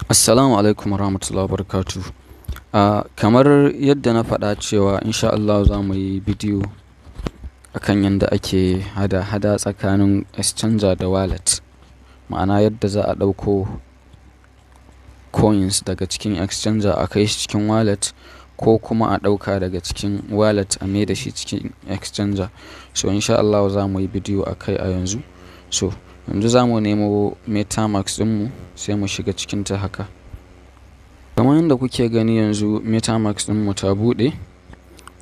Assalamu alaikum warahmatullahi wabarakatuh. Kamar yadda na faɗa cewa insha Allah za mu yi bidiyo akan yadda ake hada-hada tsakanin exchanger da wallet. Ma'ana, yadda za a ɗauko coins daga cikin exchanger a kai shi cikin wallet, ko kuma a ɗauka daga cikin wallet a mai da shi cikin exchanger. So insha Allah za mu yi bidiyo a kai a yanzu. So yanzu za mu nemo MetaMask ɗinmu, sai mu shiga cikinta haka. Kamar yadda kuke gani, yanzu MetaMask ɗinmu ta buɗe.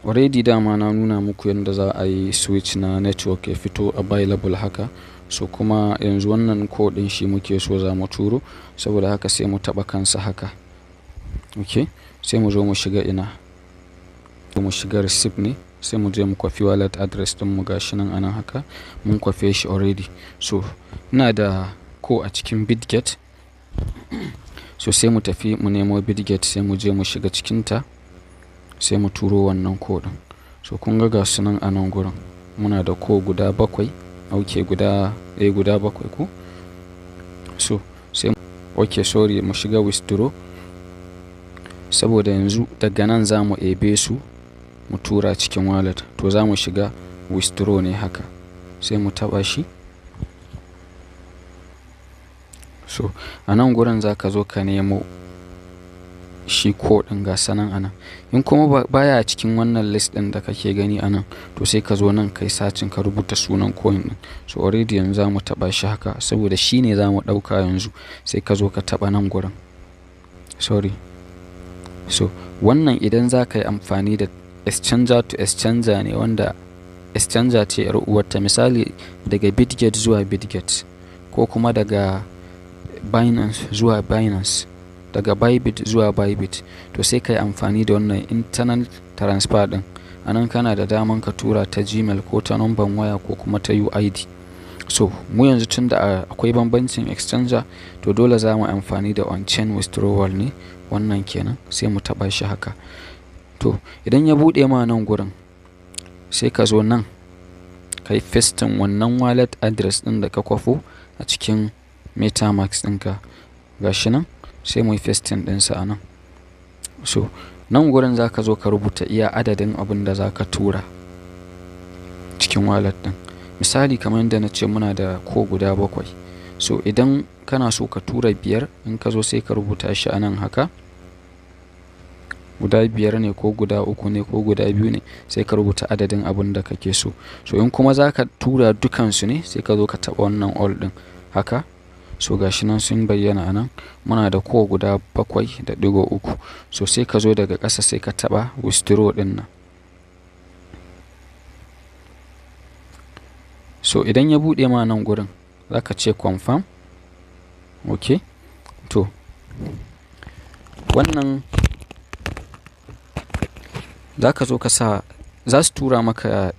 Already dama na nuna muku yadda za a yi switch na network ya fito available haka. So kuma yanzu wannan code ɗin shi muke so za mu turo, saboda haka sai mu taɓa kansa haka. Okay, sai mu zo mu shiga ina? Mu shiga receive ne, sai mu je mu kwafi wallet address ɗinmu. Gashi nan anan haka, mun kwafe shi already. So ina da Core a cikin Bitget. So sai mu tafi mu nemo Bitget, sai mu je mu shiga cikinta, sai mu turo wannan code ɗin. So kun ga gasu nan a nan gurin. Muna da Core guda bakwai, okay, guda bakwai ko? So sai, okay, sorry, mu shiga withdraw. Saboda yanzu daga nan za mu ebe su mu tura cikin wallet. To za mu shiga withdraw ne haka. Sai mu taɓa shi. So a nan gurin za ka zo ka nemo shi code ɗin, ga sanan a nan. In kuma baya cikin wannan list ɗin da kake gani a nan, to sai ka zo nan kai searching, ka rubuta sunan coin ɗin. So already yanzu za mu taɓa shi haka saboda shi ne za mu ɗauka yanzu. Sai ka zo ka taɓa nan gurin. Sorry. So wannan idan za ka yi amfani da exchanger to exchanger ne, wanda exchanger ce 'yar uwarta, misali daga Bitget zuwa Bitget, ko kuma daga Binance zuwa Binance, daga Bybit zuwa Bybit, to sai ka yi amfani da wannan internal transfer ɗin. A nan kana da daman ka tura ta Gmail, ko ta number waya, ko kuma ta UID. So mu yanzu, tun da akwai bambancin exchanger, to dole za mu amfani da on-chain withdrawal ne wannan kenan, sai mu taɓa shi haka. To idan ya buɗe ma nan gurin, sai ka zo nan ka yi pasting wannan wallet address ɗin da ka kwafo a cikin MetaMask ɗinka. Ga shi nan, sai mu yi pasting ɗinsa a nan. So nan gurin za ka zo ka rubuta iya adadin abin da za ka tura cikin wallet ɗin. Misali, kamar yadda na ce, muna da Core guda bakwai. So idan kana so ka tura biyar, in ka zo sai ka rubuta shi a nan haka. Guda biyar ne, ko guda uku ne, ko guda biyu ne, sai ka rubuta adadin abun da kake so. So in kuma za ka tura dukansu ne, sai ka zo ka taɓa wannan all ɗin haka. So ga shi nan sun bayyana a nan. Muna da Core guda 7.3. So sai ka zo daga ƙasa, sai ka taɓa withdraw ɗin nan. So idan ya buɗe ma nan gurin, za ka ce confirm. Okay. To wannan za ka zo ka sa, za su tura maka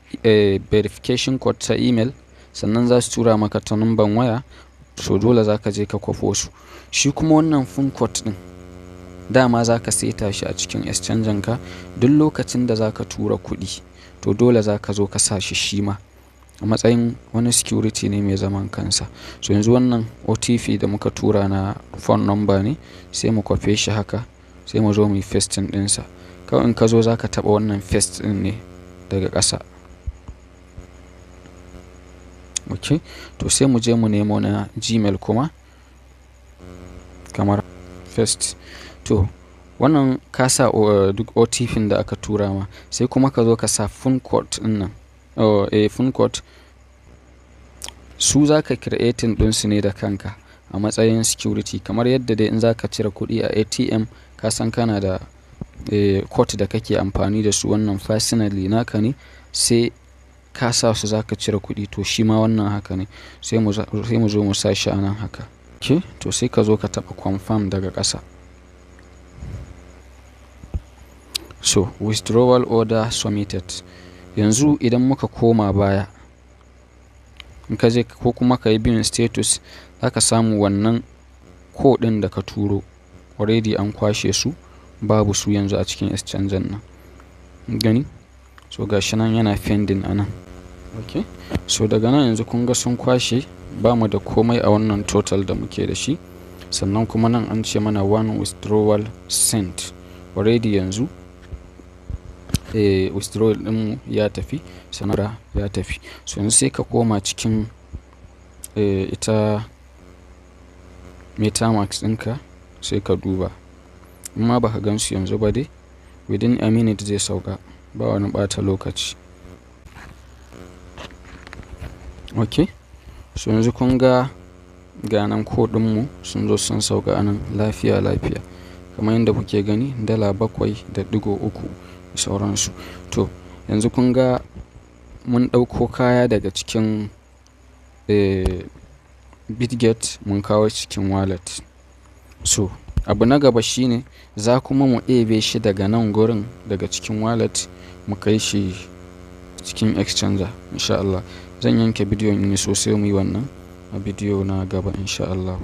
verification code ta email, sannan za su tura maka ta number waya. So dole za ka je ka kwafo su. Shi kuma wannan phone code ɗin, dama za ka saita shi a cikin exchanger ka. Duk lokacin da za ka tura kuɗi, to dole za ka zo ka sa shi shi ma a matsayin wani security ne mai zaman kansa. So yanzu wannan OTP da muka tura na phone number ne, sai mu kwafe shi haka, sai mu zo mu yi pasting ɗinsa. Kawai in ka zo, za ka taɓa wannan paste ɗin ne daga ƙasa. Okay, to sai mu je mu nemo na Gmail kuma kamar paste. To wannan ka sa duk OTP da aka tura ma, sai kuma ka zo ka sa phone code ɗin nan. Oh, phone code su za ka creating ɗinsu ne da kanka a matsayin security, kamar yadda dai in za ka cire kuɗi a ATM, ka san kana da code da kake amfani da su, wannan personally naka ne, sai ka sa su za ka cire kuɗi. To shi ma wannan haka ne, sai mu zo mu sa shi a nan haka. Okay, to sai ka zo ka taɓa confirm daga ƙasa. So withdrawal order submitted. Yanzu idan muka koma baya, in ka je ko kuma ka yi bin status, za ka samu wannan code ɗin da ka turo already an kwashe su, babu su yanzu a cikin exchanger nan. Gani? So ga shi nan yana pending a nan. Okay, so daga nan yanzu kun ga sun kwashe, ba mu da komai a wannan total da muke da shi. Sannan kuma nan an ce mana one withdrawal sent. Already yanzu withdrawal ɗinmu ya tafi, sannan ya tafi. So yanzu sai ka koma cikin ita MetaMask ɗinka, sai ka duba. In ma ba ka gan su yanzu ba dai, within a minute zai sauka, ba wani ɓata lokaci. Ok, so yanzu kun ga ganan code ɗinmu sun zo sun sauka anan lafiya lafiya. Kamar yadda kuke gani, $7.3 da sauransu. To yanzu kun ga mun ɗauko kaya daga cikin Bitget mun kawo cikin wallet. So abu na gaba shine za kuma mu ɗebe shi daga nan gurin, daga cikin wallet, mu kai shi cikin exchanger insha Allah. Zan yanke bidiyon in so sai muyi wannan a bidiyo na gaba insha Allah.